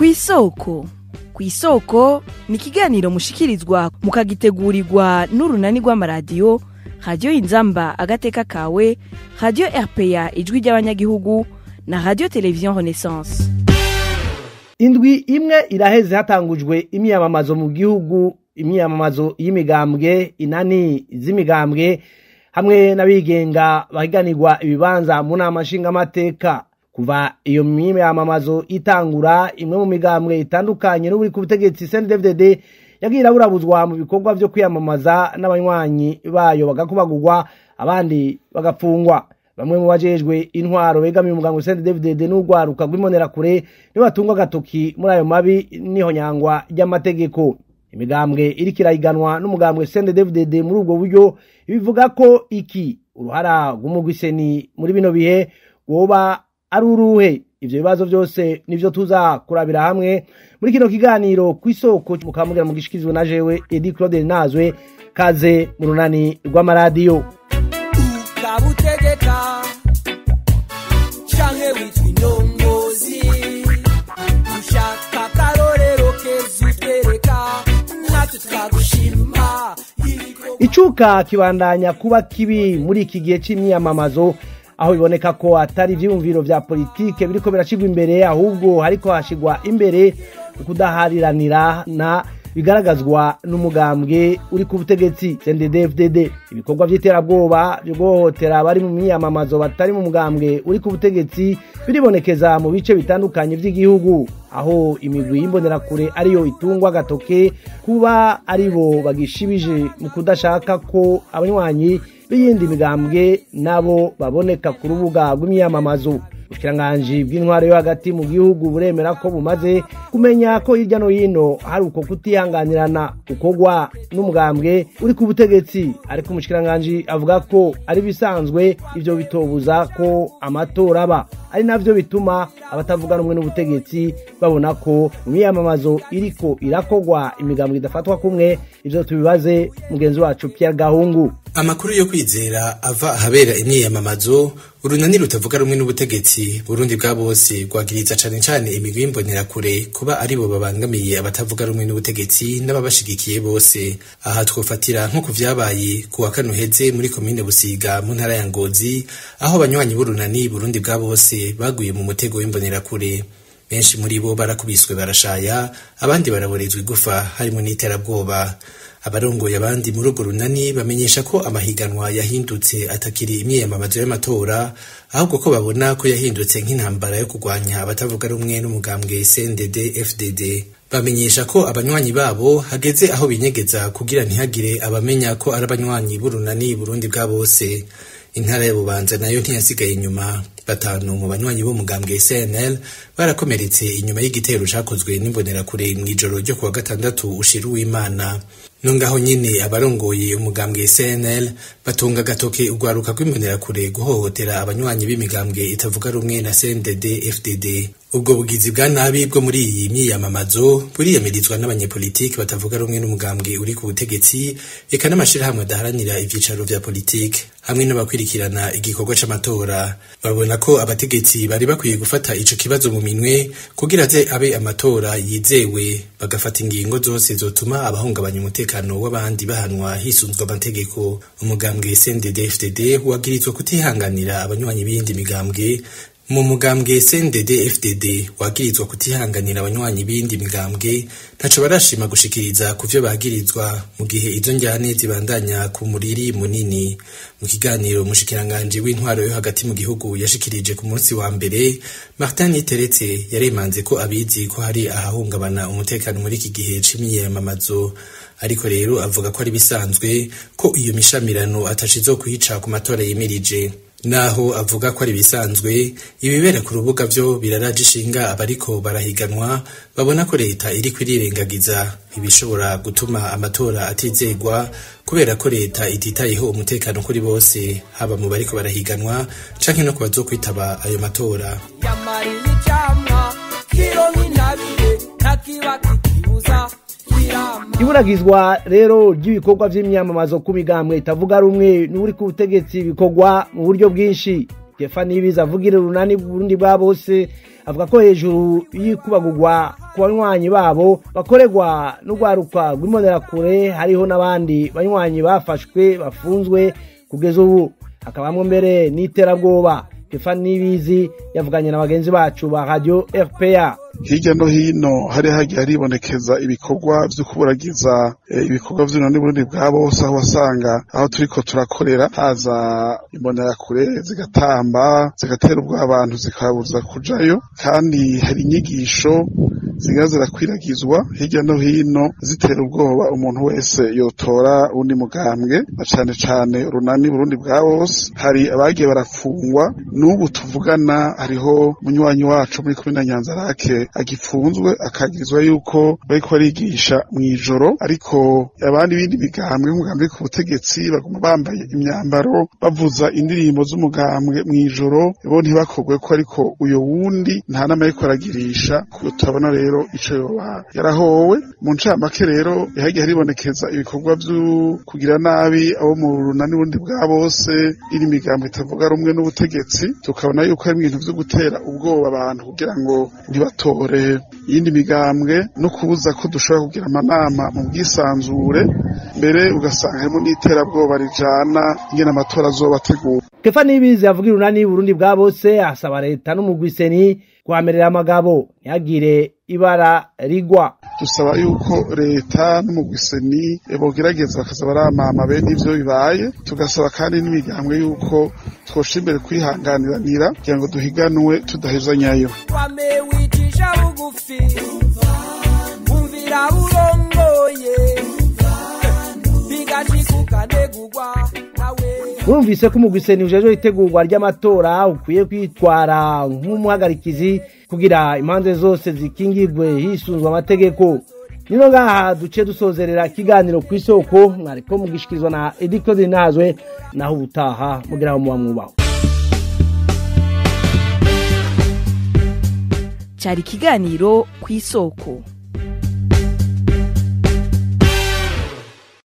Kw'isoko. Kw'isoko ni ikiganiro mushikirizwa mukagitegurirwa n'urunani rw'amaradiyo Radiyo Inzamba Agateka Kawe, Radiyo RPA Ijwi ry'Abanyagihugu na Radiyo Televiziyo Renaissance. Indwi imwe iraheze hatangujwe imyamamazo mu gihugu, imyamamazo y'imigambwe, inani z'imigambwe hamwe n'abigenga bahiganirwa ibibanza mu nama nshingamateka. Kuva iyo myamamazo itangura, imwe mu migambwe itandukanye n'uri ku butegetsi CNDD-FDD yagiye iraburabuzwa mu bikorwa vyo kwiyamamaza, n'abanywanyi bayo bagakubagurwa, abandi bagafungwa. Bamwe mu bajejwe intwaro begamiye umugambwe CNDD-FDD n'urwaruka rw'imbonerakure nibo batungwa agatoki muri ayo mabi n'ihonyangwa ry'amategeko. Imigambwe iriko irahiganwa n'umugambwe CNDD-FDD muri ubwo buryo bivuga ko iki uruhara rw'umugwi CENI muri bino bihe woba ari uruhe? Ivyo bibazo vyose nivyo tuza kurabira hamwe muri kino kiganiro Kw'isoko, mukamubwira mugishikirizwe na jewe Edi Claude Nazwe. Kaze mu runani rw'amaradiyo. Ukabutegeka canke witwa indongozi, ushaka akarorero keza utwereka, natwe tukagushima. Icuka kibandanya kuba kibi muri iki gihe c'imyamamazo, aho biboneka ko atari ivyiyumviro vya politike biriko birashigwa imbere, ahubwo hariko hashigwa imbere ukudahariranira na bigaragazwa n'umugambwe uri ku butegetsi CNDD-FDD. Ibikorwa vy'iterabwoba vyo guhohotera abari mu myiyamamazo batari mu mugambwe uri ku butegetsi biribonekeza mu bice bitandukanye vy'igihugu, aho imigwi y'imbonerakure ariyo itungwa agatoke kuba aribo bagishibije mu kudashaka ko abanywanyi b'iyindi migambwe nabo baboneka ku rubuga rw'imyiyamamazo. Ubushikiranganji bw'intwaro yo hagati mu gihugu buremera ko bumaze kumenya ko hirya no hino hari uko kutihanganirana gukorwa n'umugambwe uri ku butegetsi, ariko umushikiranganji avuga ko ari bisanzwe, ivyo bitobuza ko amatora aba, ari navyo bituma abatavuga rumwe n'ubutegetsi babona ko mu myiyamamazo iriko irakorwa imigambwe idafatwa kumwe. Ivyo tubibaze mugenzi wacu Pierre Gahungu. Amakuru yo kwizera ava ahabera imyiyamamazo, urunani rutavuga rumwe n'ubutegetsi Burundi bwa bose rwagiriza cane cane imigwi y'imbonerakure kuba aribo babangamiye abatavuga rumwe n'ubutegetsi n'ababashigikiye bose. Aha twofatira nko ku vyabaye ku wa kane uheze muri komine Busiga mu ntara ya Ngozi, aho abanywanyi b'urunani Burundi bwa bose baguye mu mutego w'imbonerakure. Benshi muri bo barakubiswe barashaya, abandi baraborezwa igufa, harimo n'iterabwoba. Abarongoye abandi muri urwo runani bamenyesha ko amahiganwa yahindutse atakiri imyiyamamazo y'amatora, ahubwo ko babona ko yahindutse nk'intambara yo kurwanya abatavuga rumwe n'umugambwe CNDD FDD. Bamenyesha ko abanywanyi babo hageze aho binyegeza kugira ntihagire abamenya ko ari abanywanyi b'urunani Burundi bwa bose. Intara ya Bubanza nayo ntiyasigaye inyuma. Batanu mu banywanyi b'umugambwe CNL barakomeretse inyuma y'igitero cakozwe n'imbonerakure mw'ijoro ryo kuwa gatandatu ushira Uwimana. Nongaho nyene abarongoye umugambwe CNL batunga agatoke urwaruka rw'imbonerakure guhohotera abanywanyi b'imigambwe itavuga rumwe na CNDD FDD. Ubwo bugizi bwa nabi bwo muri iyi myiyamamazo buriyamirizwa n'abanyepolitiki batavuga rumwe n'umugambwe uri ku butegetsi, eka n'amashirahamwe adaharanira ivyicaro vya politiki hamwe n'abakwirikirana igikorwa c'amatora. Babona ko abategetsi bari bakwiye gufata ico kibazo mu minwe kugira aze abe amatora yizewe, bagafata ingingo zose zotuma abahungabanya umutekano w'abandi bahanwa hisunzwe amategeko. Umugambwe CNDD-FDD wagirizwa kutihanganira abanywanyi b'iyindi migambwe. Mu mugambwe CNDD FDD wagirizwa kutihanganira abanywanyi b'iyindi migambwe, ntaco barashima gushikiriza ku vyo bagirizwa mu gihe izo njyane zibandanya ku muriri munini. Mu kiganiro umushikiranganji w'intwaro yo hagati mu gihugu yashikirije ku munsi wa mbere, Martin Niteretse yaremanze ko abizi ko hari ahahungabana umutekano muri iki gihe c'imyiyamamazo, ariko rero avuga ko ari bisanzwe ko iyo mishamirano atacizo kwica ku matora yimirije. Naho avuga ko ari bisanzwe, ibibera ku rubuga vyo biraraje ishinga abariko barahiganwa, babona ko leta iriko irirengagiza ibishobora gutuma amatora atizegwa, kubera ko leta ititayeho umutekano kuri bose, haba mu bariko barahiganwa canke no ku bazokwitaba ayo matora. Yamariye icamwa kironka intabire, ntakiba kikibuza. Iburagizwa rero ry'ibikorwa vy'imyamamazo ku migambwe itavuga rumwe n'uri ku butegetsi bikorwa mu buryo bwinshi. Kefa Nibizi avugira urunani Burundi bwa bose avuga ko hejuru y'ikubagurwa ku banywanyi babo bakorerwa n'urwaruka rw'imbonerakure hariho n'abandi banywanyi bafashwe bafunzwe kugeza ubu, hakabamwo mbere n'iterabwoba. Kefa Nibizi yavuganye na bagenzi bacu ba Radio RPA. Hirya no hino hari hagiye haribonekeza ibikorwa vyo kuburagiza ibikorwa vy'urunani Burundi bwa bose, aho wasanga aho turiko turakorera haza imbonerakure zigatamba zigatera ubwoba abantu zikababuza kujayo, kandi hari inyigisho zigenda zirakwiragizwa hirya no hino zitera ubwoba umuntu wese yotora undi mugambwe, na cane cane urunani Burundi bwa bose. Hari abagiye barafungwa n'ubu tuvugana, hariho munywanyi wacu muri komine Nyanzarake agipfunzwe akagirizwa yuko bariko barigisha mw'ijoro, ariko abandi bindi migambwe nk'umugambi ku butegetsi baguma bambaye imyambaro bavuza indirimbo z'umugambwe mw'ijoro, bo ntibakorwe ko, ariko uyo wundi nta nama ariko aragirisha. Turabona rero ico yoba yarahowe. Mu ncamake rero hagiye haribonekeza ibikorwa vyo kugira nabi abo mu runani Burundi bwa bose, iri migambo itavuga rumwe n'ubutegetsi, tukabona yuko hari ibintu vyo gutera ubwoba abantu kugira ngo ntibatore iyindi migambwe no kubuza ko dushobora kugira amanama mu bwisanzure, mbere ugasanga harimo n'iterabwoba rijana ingene amatora azoba ateguwe. Kefa Nibizi avugira urunani Burundi bwa bose asaba leta n'umugwi seni kuhamerera amagabo ntihagire ibara rigwa. Dusaba yuko leta n'umugwi seni bogerageza bakaza baramama bene ivyo bibaye, tugasaba kandi n'imigambwe yuko twosha imbere kwihanganiranira kugira ngo duhiganwe tudahezanyayo. Wame wicisha bugufi umvira urongoye bigashikukanegugwa nawe. Murumvise ko umugwi seni ujejwe itegurwa ry'amatora ukwiye kwitwara nk'umuhagarikizi kugira impande zose zikingirwe hisunzwe amategeko. Nino ngaha duce dusozerera ikiganiro ku isoko, mwariko mugishikirizwa na Eddy Claude Nazwe, naho ubutaha mugira aho muba mwubaho. Cari ikiganiro ku isoko.